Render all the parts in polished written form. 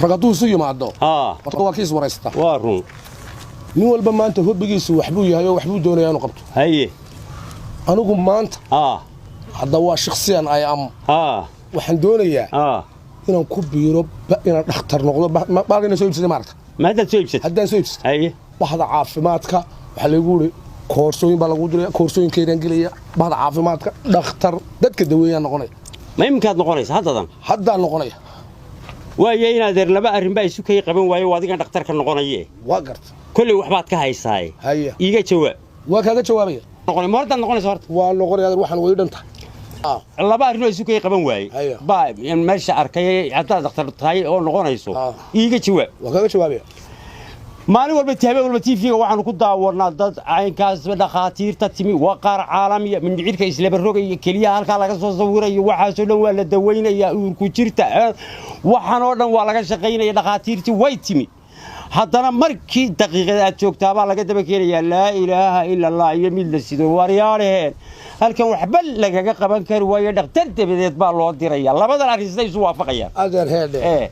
Rag hadduu isu yimaado, Haa. waa kiis waraysta. Waa run. Nin walba maanta hobbigiisu waxbuu yahay oo waxbuu doonayaa inuu qabto. Haye. Anigu maanta, Haa. hadda waa shakhsiyan I am, Haa. waxaan doonayaa Haa. inaan ku biiro inaan dhakhtar noqdo. Baalkina soo iibsaday maaragta. Ma haddaad soo iibsatay? Haddaan soo iibsatay. Haye. Bahda caafimaadka waxaa lagu yidhi koorsooyin baa lagu diraya, koorsooyinkeydaan gelaya bahda caafimaadka, dhakhtar dadka daweeyaan noqonaya. Ma iminkaad noqonaysa haddadan? Haddaan noqonaya. Waayo, inaadeer, laba arrin baa isu kay qaban waayo. Waa adigan dhakhtarka noqonaye. Waa garta. Kolley waxbaad ka haysaaye. Haye. Iiga jawaab. Waa kaaga jawaabaya. Noqonay ma hortaad noqonaysa horta? Waa noqonaya, adeer, waxaan way dhan tahay. Laba arrin oo isu kay qaban waaye Haya. baa meesha arkay. Haddaad dhakhtar tahay oo noqonayso, Ah. iiga jawaab. Waa kaaga jawaabaya. Maalin walba, habeen walba TV-ga waxaanu ku daawanaa dad caynkaas dhakhaatiirta timi, waa qaar caalamiya, mindhicirka islaba rogaya, keliyaha halkaa laga soo sawirayo, waxaasoo dhan waa la daweynaya, uurku jirta, waxaan oo dhan waa laga shaqaynaya. Dhakhaatiirtii way timi, haddana markii daqiiqada aad joogtaabaa laga daba keenayaa laa ilaaha ila Allah iyo mid la sido. Waryaaleheen, halkan waxba lagaga qaban kari waayo, dhakhtar dabadeed baa loo diraya. Labadan arrin siday isu waafaqayaan? Adeer, heedhe. Ee.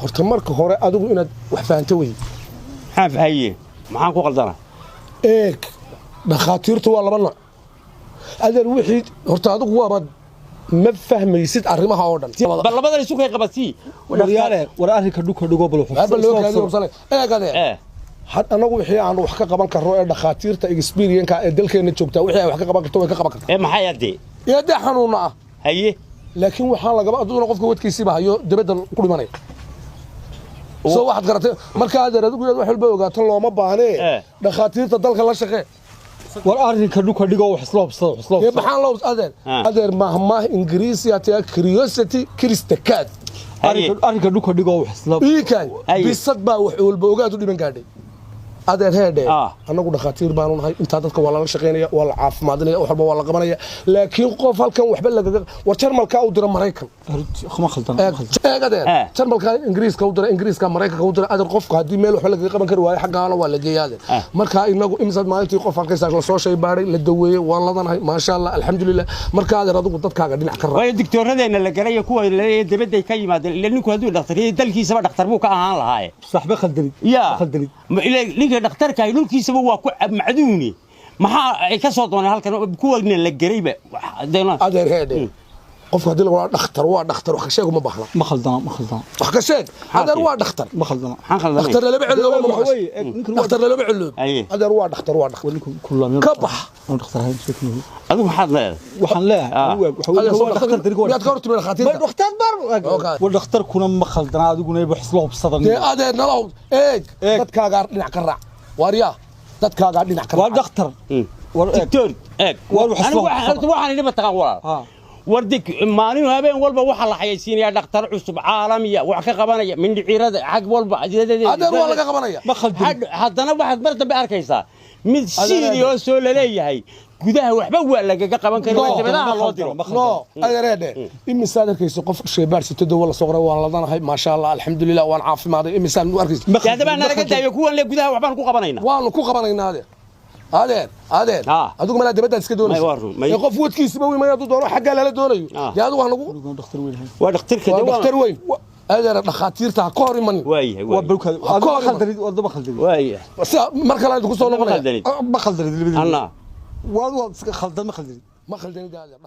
Horta marka hore adigu inaad wax fahanto wey. Maxaan fahaye? Maxaan ku qaldana? Eeg, dhakhaatiirtu waa laba nooc, adeer. Wixii horta adigu waaba ma fahmaysid arrimaha oo dhan. Bal labadan isu kay qabatii. Waryaale, war arrinka dhulka dhigo bal. Aaba loo kaadi hubsanay. Eeg, adeer. Ee. Had anagu wixii aanu wax ka qaban karro ee dhakhaatiirta experience ee dalkeena joogtaa wixii ay wax ka qaban karto way ka qaban kartaa. Ee, maxay adee? Iyo dee xanuuna ah. Haye. Laakiin waxaa lagaba aduna qofka wadkiisiiba hayo dibadda ku dhimanaya. Soo waxaad garatay marka, adeer, adigu inaad wax walba ogaato looma baahnee. Eh. Dhakhaatiirta dalka la shaqee. War arrinka dhulka dhigo, wax isla hubsada, wax isla Ee, hubsada. maxaan loo, adeer? Ah. Adeer, mahmaah Ingiriisi ataa, "Curiosity kills the cat." Haye. Arrinka dhulka dhigo, wax isla Iikan. Haye. Bisad baa wax walba ogaad u dhiman gaadhay, adeer, heedhe. Ah. Annagu dhakhaatiir baanu nahay. Intaa dadka waa lala shaqaynaya, waa la caafimaadinaya, wax walba waa la qabanaya, laakiin qof halkan waxba lagaga war Jarmalka u dira Maraykan. Ma khaldan, ma khaldan. Eeg, adeer. Eh. Jarmalka Ingiriiska u dira, Ingiriiska Maraykanka u dira. Adeer, qofka haddii meel waxba lagaga qaban kari waayo, xaggaana waa la geeya, adeer. Ah. Marka inagu imsaad maalintii qof arkaysaa lasoo shay baadhay, la daweeyey, waan ladanahay, maasha Allah, alxamdulilah. Marka adeer, adigu dadkaaga dhinac ka raac. Waayo, digtooradeenna la galay kuwa laleeyahay dibadday ka yimaadeen. Ila ninku hadduu dhakhtar yahay, dalkiisaba dhakhtar buu ka ahaan lahaaye. Saxba khaldanid. Ya. Ma khaldanid. Ila ninka dhakhtarka ahi dhulkiisaba waa ku macduuni. Maxaa ay ka soo dooneen halkan kuwana la gelayba? Adeer, heedhe, qofka haddii lagu dhakhtar waa dhakhtar, wax ka sheeg uma baahna. Ma khaldana, ma khaldana. Wax ka sheeg, adeer, waa dhakhtar. Ma khaldana. Maxaan khaldanay? Dhakhtar lalama celoobo, ma Waxa maqashay? weeye, eeg, ninkan Dhakhtar lalama celoobo. Haye. Adeer, waa dhakhtar, waa dhakhtar. Waa ninku kulaamyo. Ka bax. Aan dhakhtar ahayn, sheekadu. Adigu maxaad leedahay? Waxaan leeyahay, Ah. anigu waxa weeye, Adeer, soo waa dhakhtar darigo. miyaad ka hor timid dhakhaatiirta? Ma dhakhtar bar. Okay. War dhakhtarkuna ma khaldana, adiguna wax isla hubsadan. Dee adeer, nala hub eeg. Eeg. Dadkaagaa dhinac ka raac, waaryaa, dadkaagaa dhinac ka Waa raac. dhakhtar. War eeg. Doctor, eeg. War wax Anigu isla horta waxaan idhi mataqaan, walaal? Ha. War dig, maalin habeen walba waxaa la xayaysiinayaa dhakhtar cusub caalamiya, wax ka qabanaya mindhicirada xag walba. Adeer, waa laga qabanaya. Ma khaldanid. Haddana waxaad mar dambe arkaysaa mid Adeer, serious oo laleeyahay gudaha waxba waa lagaga qaban kari waa No. dibadaha loo diro. Ma No, adeereedhe, imisaad arkaysa qof shaybaar sito, dawo la soo qoray, waan ladanahay, maasha Allah, alxamdulilah, waan caafimaaday, imisaan u arkaysa? Ma Dee haddaba khaldana. nalaga daayo kuwan le gudaha waxbaan ku qabanaynaa. Waanu ku qabanaynaa, adeer, adeer, adeer. Ah. Adigu malaa dibaddaad iska doonaysa. May, waa run, may. Ee qof wadkiisiba u imaya hadduu doono xaggaa lala doonayo. Ah. Dee adigu ha nagu Anigu dhakhtar weyn ahayn. Waa dhakhtarka. Waa dhakhtar weyn, adeer, dhakhaatiirta ha ka hor imanin. Waayahay. Waa Waayahay. balkaad. Ha Adigu ka ma hor iman. khaldanid, waa ma khaldanid. Waayahay. Sida mar kale aan ku soo noqonaya. Khaldanid. Ma khaldanid labadiina. Anna. Waa iska khaldan, ma khaldanid. Ma khaldanid, adeer.